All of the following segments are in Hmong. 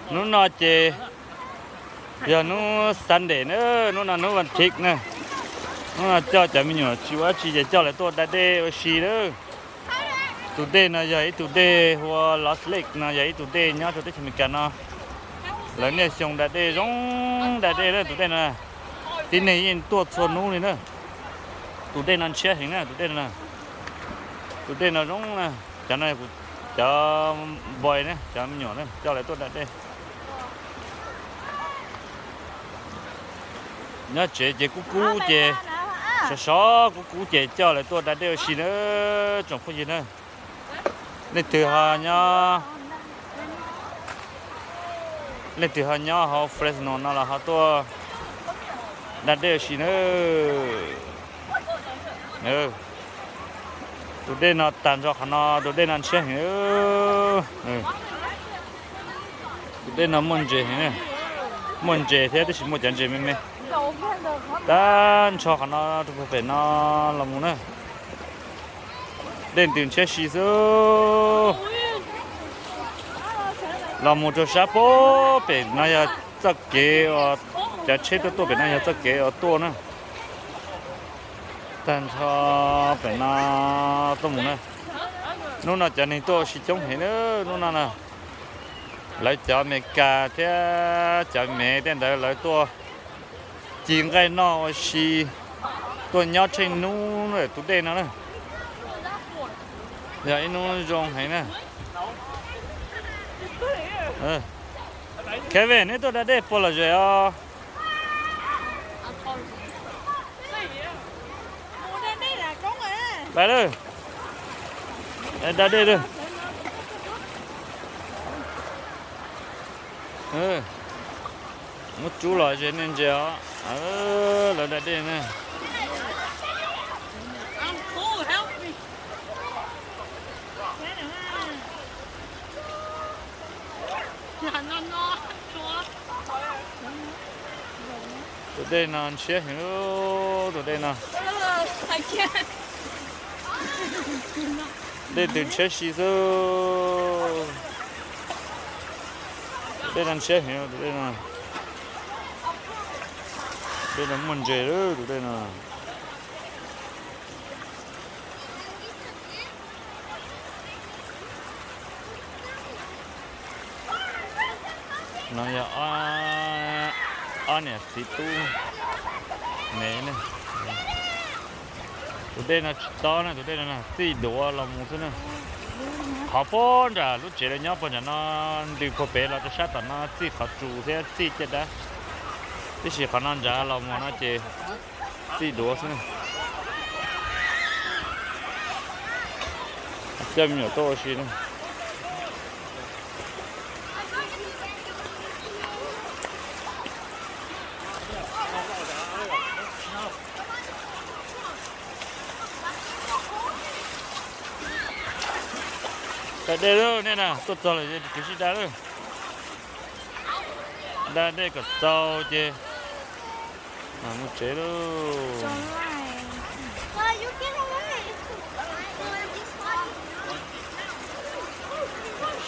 Hnub no ces yog hnub Sunday na, hnub no hnub vas thiv na. Hnub no coj cov me nyuam tsis ua dab tsi ces coj lawv tuaj da dej ua si na. Tus dej no yog ib tug dej hu ua Lost Lake no, yog ib tug dej nyob rau teb chaws Amelikas no. Lawv niaj xyoo da dej zoo, da dej na tus dej no. Tib neeg yeej tuaj txhua hnub li na. Tus dej no ntshiab heev na tus dej no. Tus dej no zoo na. Cov no kuv, cov boy na, cov me nyuam na, coj lawv tuaj da dej. Nyob tsev ces kub kub ces, sov sov kub kub ces coj lawv tuaj da dej ua si na. Tsoom phooj ywg na, leej twg ho nyob, leej twg ho nyob hauv Fresno no los ho tuaj da dej ua si na. Tus dej no tag nrho qhov no, tus dej no ntshiab heev. Tus dej no muaj ntses heev, muaj ntses thiab tab sis muaj cov ntses me me. Tag nrho qhov no rau puag pem no los mus na. Dej ntws ntshiab si xwb. Los mus rau sab puag pem no yog txoj kev uas cov tsheb tuaj tuaj pem no yog txoj kev uas tuaj na. Tag nrho pem no tuaj mus na. Hnub no cov neeg tuaj ua si coob heev na hnub no na. Lawv cov Amelikas thiab cov Mev tej ntawd lawv tuaj ci nqaij noj ua si, tuaj nyob tsheej hnub tus dej no na. Yog ib hnub zoo heev na. Kevin, neb tuaj da dej puas lom zem os? Pais lawm, da dej lawm. Muab tsub los ze nej ntsia os. Lawv da dej na. Tus dej no ntshiab heev, tus dej no. Dej ntws ntshiab si xwb. Tus dej no ntshiab heev, tus dej no. Dej no muaj ntses, tus dej no. No yog ob niam txiv tub Mev ne. Tus dej no tsis tob na, tus dej no txij duav los mus xwb na. Qhov puag nram lub tsev lawv nyob puag nram no ntws puag pem los rau sab tom no txij qhov tsus thiab txij caj dab. Tiam sis qhov no nrad los mus no ces txij duav xwb na. Coj me nyuam tuaj ua si na. Da dej lawm nej na, tuaj txog lawm kwv sib da lawm. Da dej kom txaus ces mus tsev lauj.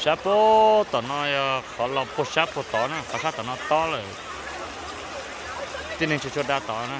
Sab puag tom no yog qhov los puag sab puag tod na, qhov sab tom no tob lawm. Tib neeg tsis tshua da tod na.